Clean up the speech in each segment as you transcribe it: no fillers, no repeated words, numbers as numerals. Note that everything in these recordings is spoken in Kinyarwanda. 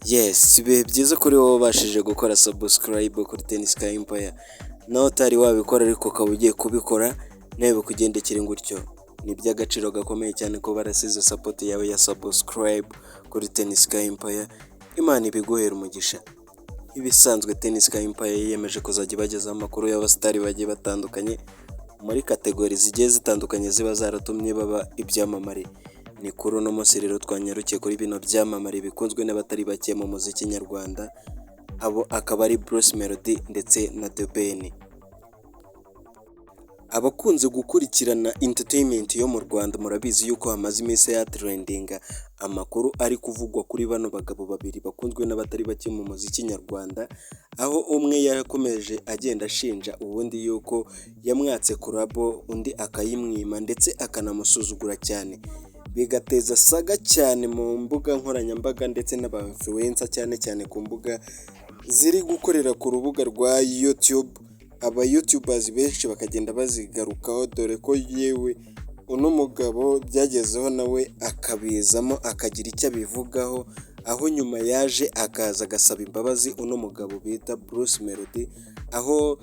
Yes, ibihe byiza kuri wowe wabashije gukora subscribe kuri Tennis Sky Empire. Nawe utari wabikora ariko ukaba ugiye kubikora, nawe bikugendekere gutyo. Ni iby'agaciro gakomeye cyane kuba warasize support yawe ya subscribe kuri Tennis Sky Empire. Imana ibiguhera umugisha. Ibisanzwe, Tennis Sky Empire yiyemeje kuzajya ibagezaho amakuru y'abasitari bagiye batandukanye muri category zigiye zitandukanye ziba zaratumye baba ibyamamare. Ni kuri uno munsi rero twanyarukiye kuri bino byamamare bikunzwe n'abatari bake mu muziki nyarwanda, abo akaba ari Bruce Melody ndetse na The Ben. Abakunze gukurikirana entertainment yo mu Rwanda murabizi yuko hamaze iminsi hatrendinga amakuru ari kuvugwa kuri bano bagabo babiri bakunzwe n'abatari bake mu muziki nyarwanda, aho umwe yakomeje agenda ashinja uwundi yuko yamwatse collabo, undi akayimwima ndetse akanamusuzugura cyane, bigateza saga cyane mu mbuga nkoranyambaga ndetse n'aba influencer, cyane cyane ku mbuga ziri gukorera ku rubuga rwa YouTube. Aba YouTubers benshi bakagenda bazigarukaho, dore ko yewe uno mugabo byagezeho nawe akabizamo, akagira icyo abivugaho, aho nyuma yaje akaza agasaba imbabazi uno mugabo bita Bruce Melody, aho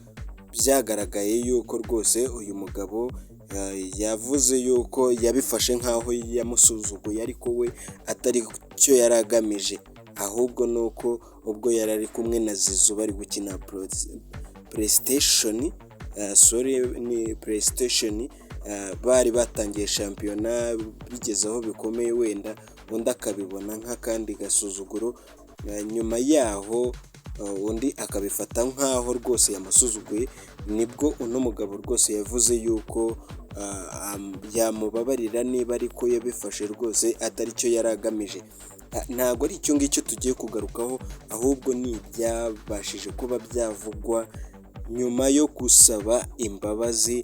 byagaragaye yuko rwose uyu mugabo yavuze yuko yabifashe nk'aho yamusuzuguye, ariko we atari cyo yari agamije, ahubwo ni uko ubwo yari ari kumwe na Zizou bari gukina PlayStation, sorry, ni PlayStation, bari batangiye shampiyona bigeze aho bikomeye, wenda undi akabibona nk'akandi gasuzuguro, nyuma yaho undi akabifata nk'aho rwose yamusuzuguye. Nibwo uno mugabo rwose yavuze yuko yamubabarira niba ariko yabifashe rwose atari cyo yari agamije. Ntabwo ari icyo ngicyo tugiye kugarukaho, ahubwo ni ibyabashije kuba byavugwa nyuma yo gusaba imbabazi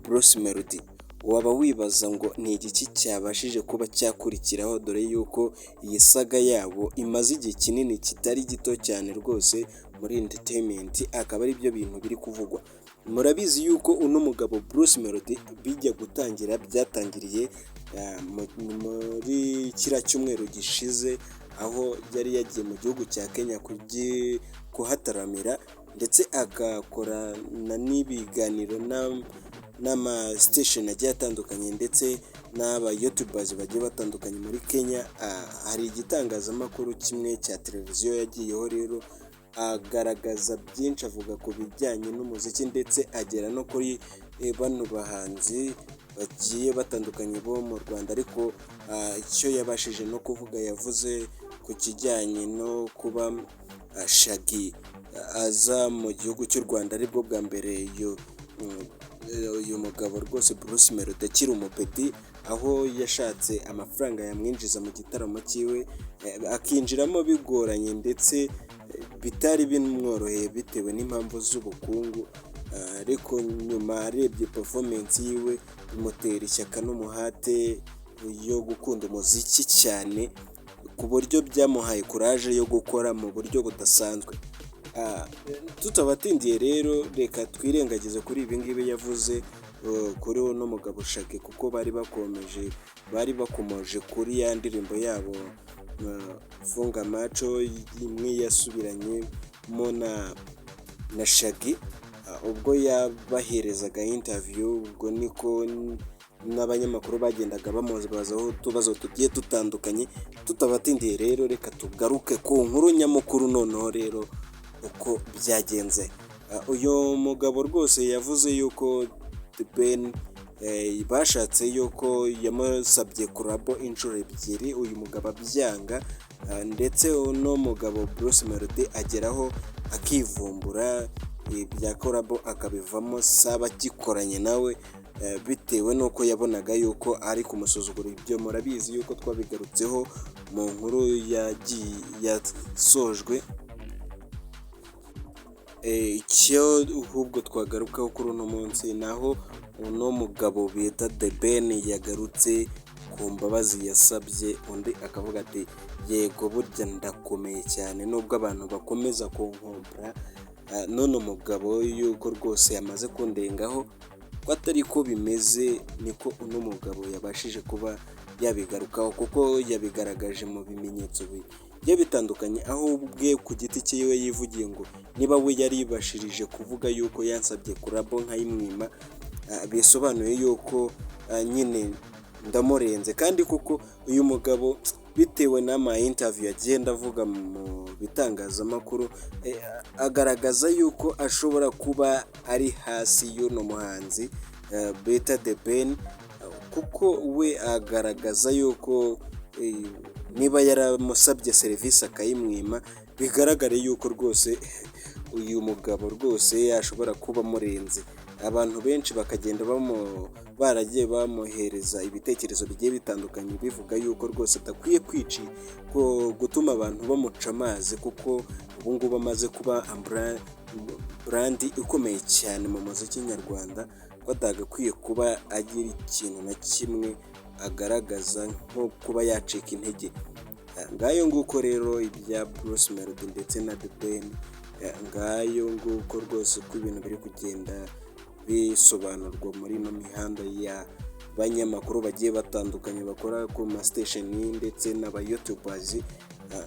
Bruce Melody. Waba wibaza ngo ni igiki cyabashije kuba cyakurikiraho, dore yuko iyi saga yabo imaze igihe kinini kitari gito cyane rwose muri entertainment, akaba ari byo bintu biri kuvugwa. Murabizi yuko uno mugabo Bruce Melody bijya gutangira byatangiriye muri kiriya cyumweru gishize, aho yari yagiye mu gihugu cya Kenya kuhataramira, ndetse agakorana n'ibiganiro n'ama station agiye atandukanye ndetse n'aba YouTubers bagiye batandukanye muri Kenya. Hari igitangazamakuru kimwe cya televiziyo yagiyeho rero, agaragaza byinshi, avuga ku bijyanye n'umuziki, ndetse agera no kuri bano bahanzi bagiye batandukanye bo mu Rwanda. Ariko icyo yabashije no kuvuga, yavuze ku kijyanye no kuba Shaggy aza mu gihugu cy'u Rwanda aribwo bwa mbere, uyu mugabo rwose Bruce Melody akiri umupeti, aho yashatse amafaranga yamwinjiza mu gitaramo cyiwe, akinjiramo bigoranye ndetse bitari bimworoheye bitewe n'impamvu z'ubukungu, ariko nyuma arebye performance yiwe bimutera ishyaka n'umuhate yo gukunda umuziki cyane, ku buryo byamuhaye courage yo gukora mu buryo budasanzwe. Tutabatindiye rero, reka twirengagize kuri ibi ngibi yavuze kuri uno mugabo Shaggy, kuko bari bakomeje kuri ya ndirimbo yabo Funga Macho, imwe yasubiranyemo na Shaggy ubwo yabaherezaga interview. Ubwo niko n'abanyamakuru bagendaga bamubazaho utubazo tugiye dutandukanye. Tutabatindiye rero, reka tugaruke ku nkuru nyamukuru noneho rero uko byagenze. Uyu mugabo rwose yavuze yuko The Ben bashatse yuko yamusabye collabo inshuro ebyiri, uyu mugabo abyanga, ndetse uno mugabo Bruce Melody ageraho akivumbura, ibya collabo akabivamo, saba agikoranye nawe bitewe n'uko yabonaga yuko ari kumusuzugura. Ibyo murabizi yuko twabigarutseho mu nkuru yagiye yasojwe. Icyo ahubwo twagarukaho kuri uno munsi ni aho uno mugabo bita The Ben yagarutse ku mbabazi yasabye, undi akavuga ati: "Yego, burya ndakomeye cyane nubwo abantu bakomeza kunkompara n'uno mugabo yuko rwose yamaze kundengaho, ko atari ko bimeze." Niko uno mugabo yabashije kuba yabigarukaho, kuko yabigaragaje mu bimenyetso bigiye bitandukanye, aho ubwe ku giti cyiwe yivugiye ngo niba we yaribashirije kuvuga yuko yansabye collabo nkayimwima, bisobanuye yuko nyine ndamurenze. Kandi kuko uyu mugabo, bitewe n'ama interview agenda avuga mu bitangazamakuru, agaragaza yuko ashobora kuba ari hasi y'uno muhanzi bita The Ben, kuko we agaragaza yuko niba yaramusabye serivisi akayimwima, bigaragare yuko rwose uyu mugabo rwose ashobora kuba amurenze. Abantu benshi bakagenda baragiye bamuhereza ibitekerezo bigiye bitandukanye, bivuga yuko rwose adakwiye kwici gutuma abantu bamuca amazi, kuko ubu ngubu amaze kuba brand ikomeye cyane mu muziki nyarwanda, ko atagakwiye kuba agira ikintu na kimwe agaragaza nko kuba yacika intege. Ngayo nguko rero ibya Bruce Melody ndetse na The Ben. Ngayo nguko rwose uko ibintu biri kugenda bisobanurwa muri ino mihanda y'abanyamakuru bagiye batandukanye bakora ku ma station ndetse n'aba YouTubers.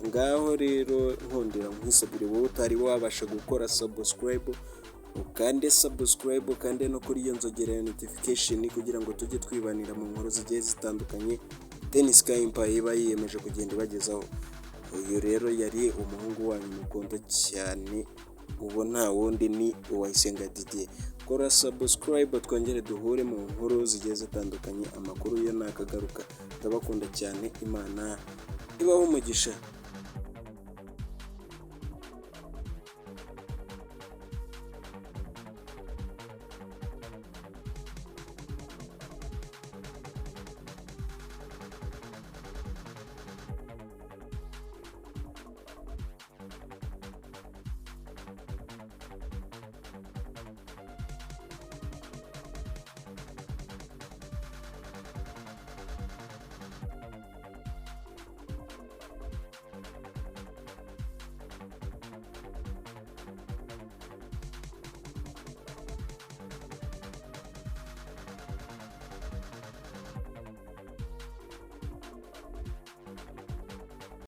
Ngaho rero nkundira nkwisabire, wowe utari wabasha gukora subscribe, ukande subscribe, ukande no kuri iyo nzogera ya notification, kugira ngo tujye twibanira mu nkuru zigiye zitandukanye Tennis Sky Empire iba yiyemeje kugenda ibagezaho. Uyu rero yari umuhungu wanyu mukunda cyane, ubu nta wundi ni Uwayisenga Didier. Kora subscribe, twongere duhure mu nkuru zigiye zitandukanye. Amakuru yo nakagaruka. Ndabakunda cyane, Imana ibahe umugisha.